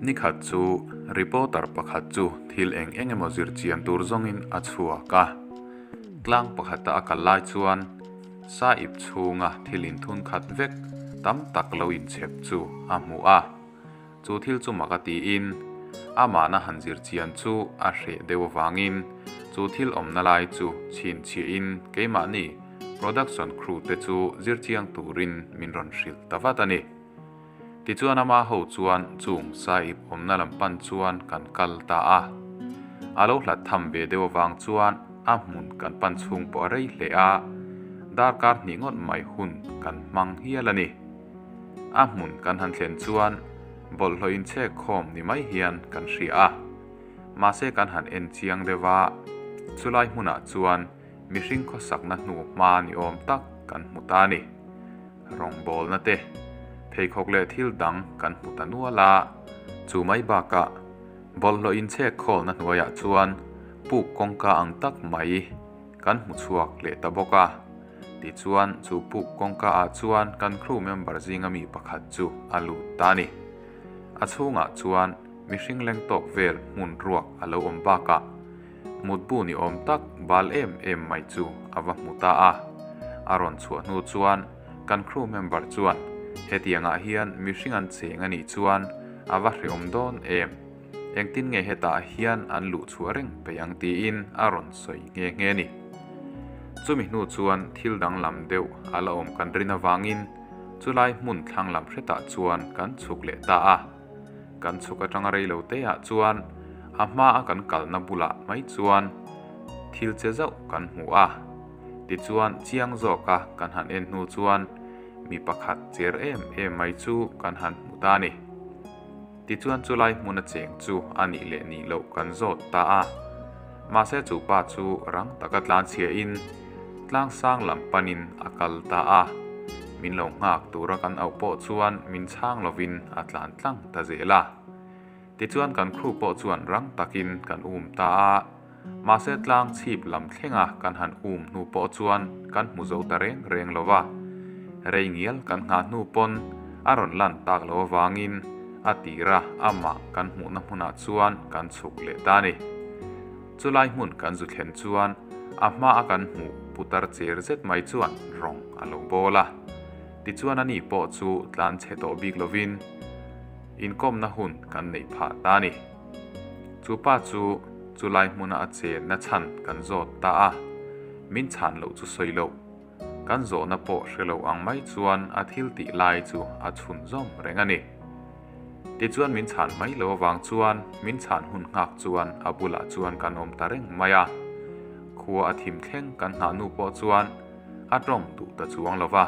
Nikhat chu reporter pakhat chu thil eng eng emaw zir chian tur zawngin a chhuak a. Tlang pakhata a kal lai chuan sa ip chhunga thil inthun khat vek tam tak lo inchhep chu a hmu a. Chu thil chu mak a tiin amahna han zir chian chu a hreh deuh avangin chu thil awmna lai chu chhinchhiahin keimahni production crew te chu zir chiang turin min rawn hrilh ta vat a ni. Tichuan ama ho chuan chung sahip awmna lam pan chuan kan kal ta a. A lo hlat tham ve deuh avang chuan a hmun kan pan chhung pawh a rei hle a, darkar hnih ngawt mai hun kan hmang hial a ni. A hmun kan han thlen chuan bawlhhlawh inchhek khawm ni mai hian kan hria a. Mahse kan han en chiang deuh a, chulai hmunah chuan mihring khawsakna hnu hma ni awm tak kan hmu ta a ni. Rawngbawlna te, pheikhawk leh thil dang kan hmu ta nual a. Chu mai bakah bawlhhlawh inchhek khawlna hnuaiah chuan puk kawngka ang tak mai kan hmu chhuak leh ta bawk a. Tichuan chu puk kawngka ah chuan kan crew member zinga mi pakhat chu a lut ta a ni. A chhungah chuan mihring leng tawk vel hmun ruak a lo awm bakah mutbu ni awm tak bal em em mai chu a va hmu ta a. A rawn chhuah hnu chuan kan crew member chuan hetiangah hian mihring an cheng a nih chuan a va hreawm dawn em? Engtin nge hetah hian an luh chhuah reng peih ang tiin a rawn sawi nghe nghe a ni. Chumi hnu chuan thil danglam deuh a la awm kan rin avangin chulai hmun thlang lam hretah chuan kan chhuk leh ta a. Kan chhuk atanga rei lo te ah chuan a hma a kan kalna bulah mai chuan thil che zauh kan hmu a. Tichuan chiang zawka kan han en hnu chuan mi pakhat cher em em mai chu kan han hmu ta a ni. Tichuan chulai hmuna cheng chu a nih leh nih loh kan zawt ta a. Mahse chu pa chu rang taka tlanchhia in tlang sang lam panin a kal ta a. Min lo nghak tura kan auh pawh chuan min chhang lovin a tlan tlang ta zel a. Tichuan kan crew pawh chuan rang takin kan um ta a. Mahse tlang chhip lam thlenga kan han um hnu pawh chuan kan hmu zo ta reng reng lo va. Rei ngial kan nghah hnu pawn a rawn lan tak lo avangin a tira amah kan hmuhna hmunah chuan kan chhuk leh ta a ni. Chulai hmun kan zu thlen chuan a hma a kan hmuh putar cher zet mai chuan rawng a lo bawl a. Tichuan ani pawh chu tlan chhe tawh bik lovin inkawmna hun kan neih phah ta a ni. Chu pa chu chulai hmuna a chenna chhan kan zawt ta a, min chhan loh chu sawi loh. Kan zawhna pawh hre lo ang mai chuan a thil tih lai chu a chhun zawm reng a ni. Tichuan min chhan mai lo avang chuan min chhan hun nghak chuan a bulah chuan kan awm ta reng mai a. Khua a thim thleng kan nghah nu pawh chuan a tawng duh ta chuang lo va.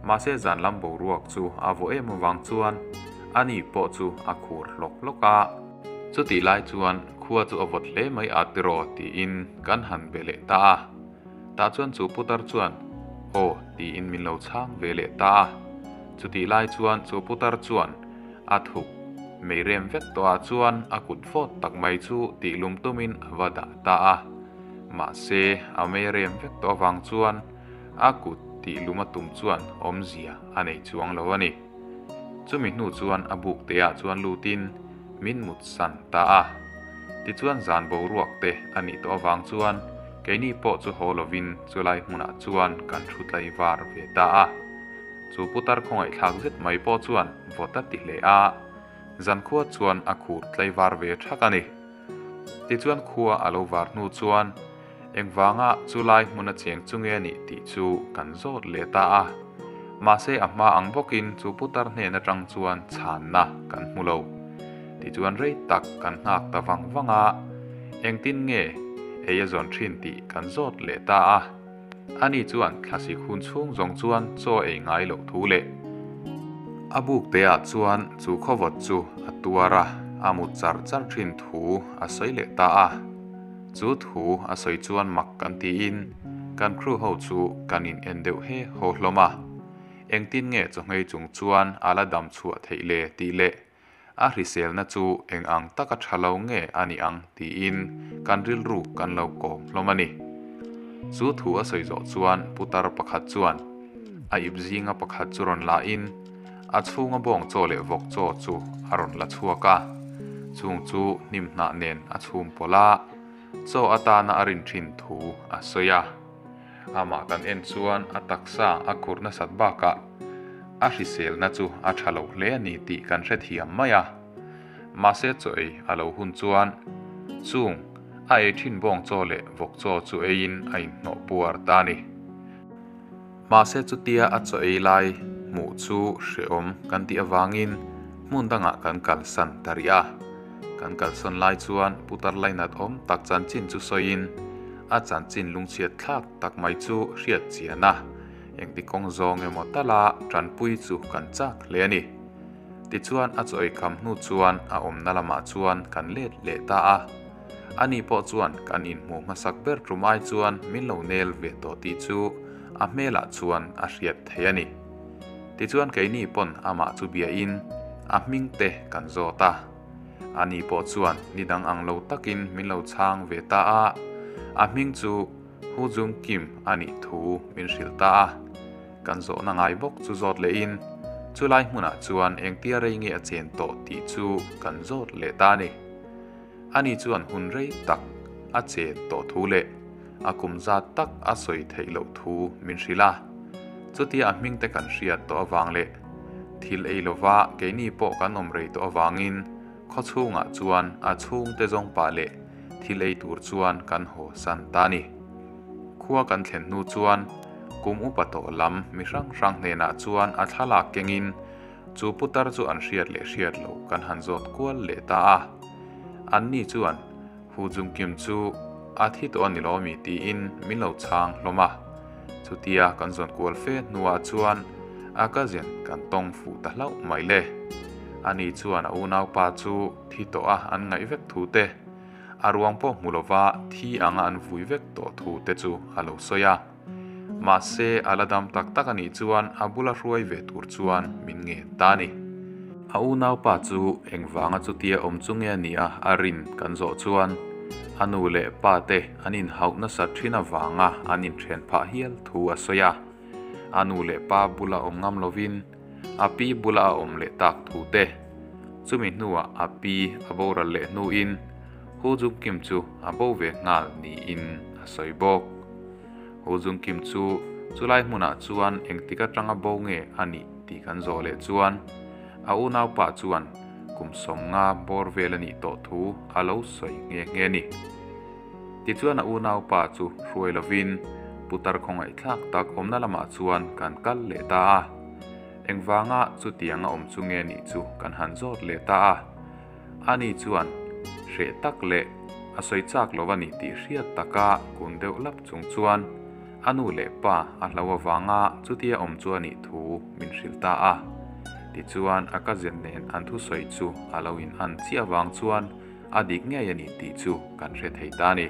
Mahse zan lam boruak chu a vawh em avang chuan ani pawh chu a khur hlawk hlawk a. Chutih lai chuan khua chu a vawt hle mai a tiraw tiin kan han be leh ta a. Tah chuan chu putar chuan aw tiin min lo chhang ve leh ta a. Chutih lai chuan chu putar chuan a thuk mei rem vek tawh ah chuan a kut vawt tak mai chu tih lum tumin a va dah ta a. Mahse a mei rem vek tawh avang chuan a kut tih lum a tum chuan awmzia a nei chuang lo a ni. Chumi hnu chuan a buk te ah chuan lutin min mut san ta a. Tichuan zan boruak te a nih tawh avang chuan keini pawh chu haw lovin chulai hmunah chuan kan thu tlai var ve ta a. Chu putar khawngaihthlak zet mai pawh chuan vawt a ti hle a, zankhua chuan a khur tlai var ve thak a ni. Tichuan khua a lo var hnu chuan engvanga chulai hmuna cheng chu nge nih tih chu kan zawt leh ta a. Mahse a hma ang bawkin chu putar hnen atang chuan chhanna kan hmu lo. Tichuan rei tak kan nghak ta vang vang a, engtin nge ei a zawn thin tih kan zawt leh ta a. Ani chuan thlasik hun chhung zawng chuan chaw ei ngai loh thu leh a buk te ah chuan chu khawvawt chu a tuar a, a mut char char thin thu a sawi leh ta a. Chu thu a sawi chuan mak kan tiin kan crew ho chu kan in en deuh he haw hlawm a. Engtin nge chawhngei chung chuan a la dam chhuah theih le tih leh A hriselna chu eng ang taka tha lo nge a nih ang tiin kan rilru kan lo kawm hlawm a ni. Chu thu a sawi zawh chuan putar pakhat chuan a ip zinga pakhat chu rawn la in A chhunga bawng chaw leh vawk chaw chu a rawn la chhuak a, chung chu hnim hnah nen a chhum pawlh a, chaw atana a rin thin thu a sawi a. Amah kan en chuan a taksa a khur nasat bakah a hriselna chu a tha lo hle a ni tih kan hrethiam mai a. Mahse chaw ei a lo hun chuan chung a ei thin bawng chaw leh vawk chaw chu eiin a inhnawh puar ta a ni. Mahse chutia a chaw ei lai hmuh chu hrehawm kan tih avangin hmun dangah kan kalsan ta rih a. Kan kalsawn lai chuan putar lainat awm tak chanchin chu sawiin a chanchin lungchhiat thlak tak mai chu hriat chian a, engti kawng zawng emaw tala tanpui chu kan chak hle a ni. Tichuan a chaw ei kham hnu chuan a awmna lamah chuan kan let leh ta a. Ani pawh chuan kan inhmuh hmasak ber tum ai chuan min lo nel ve tawh tih chu a hmelah chuan a hriat theih a ni. Tichuan keini pawn amah chu biain a hming te kan zawt a. Ani pawh chuan ni dang ang lo takin min lo chhang ve ta a, a hming chu Hu Jung Kim a nih thu min hrilh ta a. Kan zawhna ngai bawk chu zawt lehin chulai hmunah chuan engtia rei nge a chen tawh tih chu kan zawt leh ta a ni. Ani chuan hun rei tak a chen tawh thu leh a kum zat tak a sawi theih loh thu min hrilh a. Chutia a hming te kan hriat tawh avang leh thil ei lova keini pawh kan awm rei tawh avangin khawchhungah chuan a chhungte zawng pah leh thil ei tur chuan kan haw san ta a ni. Khua kan thlen hnu chuan kum upa tawh lam mi hrang hrang hnenah chuan a thlalak kengin Chu putar chu an hriat leh hriat loh kan han zawt kual leh ta a. Anni chuan Hu Jungkim chu a thi tawh a ni lo mi tiin min lo chhang hlawm a. Chutia kan zawn kual fe hnuah chuan a cousin kan tawng fuh ta hlauh mai le. Ani chuan a unaupa chu thi tawh a an ngaih vek thu te, a ruang pawh hmu lova thi anga an vui vek tawh thu te chu a lo sawi a. Mahse, a la dam tak tak a nih chuan a bula hruai ve tur chuan min ngen ta a ni. A unaupa chu engvanga chutia awm chu nge a nih a a rin kan zawh chuan a nu leh pa te an inhauh nasat thin avanga an inthen phah hial thu a sawi a. A nu leh pa bula awm ngam lovin a pi bula a awm leh tak thu te. Chumi hnuah a pi a boral leh hnuin Hu Jungkim chu a bo ve nghal niin a sawi bawk. Hu Jungkim chu chulai hmunah chuan engtik atanga bo nge a nih tih kan zawh leh chuan a unaupa chuan kum 50 bawr vel a nih tawh thu a lo sawi nghe nghe a ni. Tichuan a unaupa chu hruai lovin putar khawngaihthlak tak awmna lamah chuan kan kal leh ta a. Engvanga chutiang a awm chu nge nih chu kan han zawt leh ta a. Ani chuan hreh tak leh a sawi chak lo a ni tih hriat taka kun deuh lap chung chuan a nu leh pa a hlo avanga chutia awm chu a nih thu min hrilh ta a. Tichuan a cousin nen an thusawi chu a lo in an chiah avang chuan a dik ngei a ni tih chu kan hre thei ta a ni.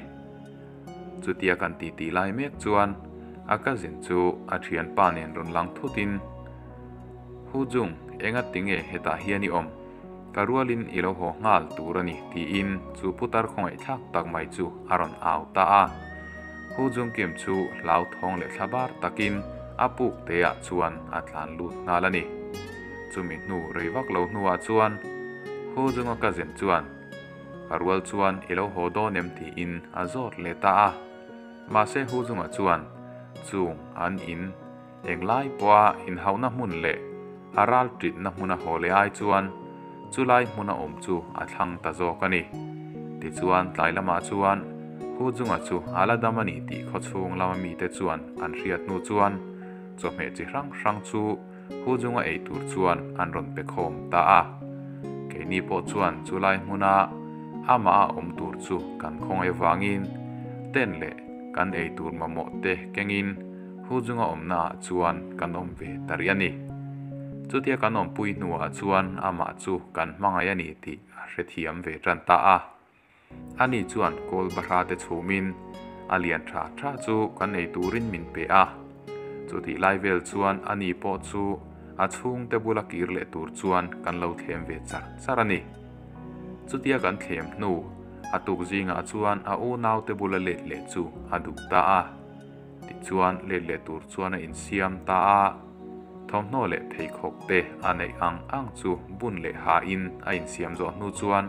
Chutia kan titi lai mek chuan a cousin chu a thianpa nen rawn lang thutin, Hu Jung, enga tinge hetah hian i awm? Ka rualin i lo haw nghal tur a ni, tiin chu putar khawngaihthlak tak mai chu a rawn au ta a. Hu Jungkim chu hlauthawng leh thlabar takin a puk teah chuan a tlan lut nghal a ni. Chumi hnu rei vak lo hnuah chuan Hu Junga cousin chuan, Ka rual chuan i lo haw dawn em? tiin a zawt leh ta a. Mahse Hu Junga chuan chung an in Englai pawha inhauhna hmun leh a ral ṭitna hmuna haw leh ai chuan chulai hmuna awm chu a thlang ta zawk a ni. Tichuan tlai lamah chuan Hu Junga chu a la dam a ni tih khawchhung lama mite chuan an hriat hnu chuan chawhmeh chi hrang hrang chu Hu Junga ei tur chuan an rawn pe khawm ta a. Keini pawh chuan chulai hmuna amah a awm tur chu kan khawngaih avangin tent leh kan ei tur mamawh te kengin Hu chunga awmna ah chuan kan awm ve ta rih a ni. Chutia kan awmpui hnuah chuan amah chu kan hmangaih a ni tih a hrethiam ve tan ta a. Ani chuan kawl bahra te chhumin a lian tha tha chu kan ei turin min pe a. Chutih lai vel chuan ani pawh chu a chhungte bula kir leh tur chuan kan lo thlem ve char char a ni. Chutia kan thlem hnu a tuk zingah chuan a unaute bula let leh chu a duh ta a. Tichuan let leh tur chuan a insiam ta a. Thawmhnaw leh pheikhawk te a neih ang ang chu bun leh ha in a insiam zawh hnu chuan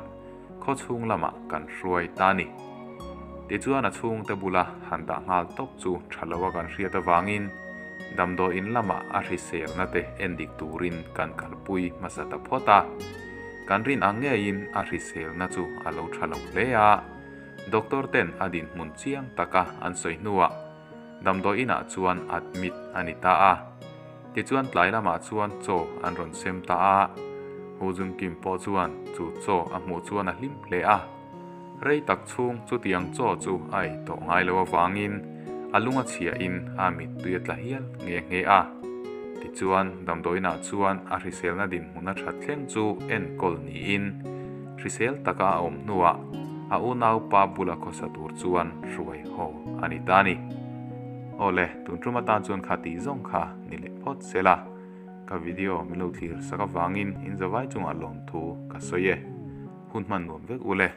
khaw chhung lamah kan hruai ta a ni. Tichuan a chhungte bula han dah nghal tawp chu tha lo a kan hriat avangin damdawiin lamah a hriselna te endik turin kan kalpui hmasa ta phawt a. Kan rin ang ngeiin a hriselna chu a lo tha lo hle a, doctor ten a dinhmun chiang taka an sawi hnuah Damdawi inah chuan admit a ni ta a. Tichuan tlai lamah chuan chaw an rawn sem ta a. Hu Jun Kim pawh chuan chu chaw a hmuh chuan a hlim hle a. Rei tak chhung chutiang chaw chu a ei tawh ngai lo avangin a lung a chhiahin a mittui a tla hial nghe nghe a. Tichuan damdawi inah chuan a hriselna dinhmun a that thleng chu enkawl niin hrisel taka a awm hnuah a unaupa bula khawsa tur chuan hruai haw a ni ta a ni. Awle, tun tum atan chuan kha tih zawng kha ni leh phawt se la, ka video min lo thlir sak avangin in zavai chungah lawmthu ka sawi e. Hun hman nuam vek ule.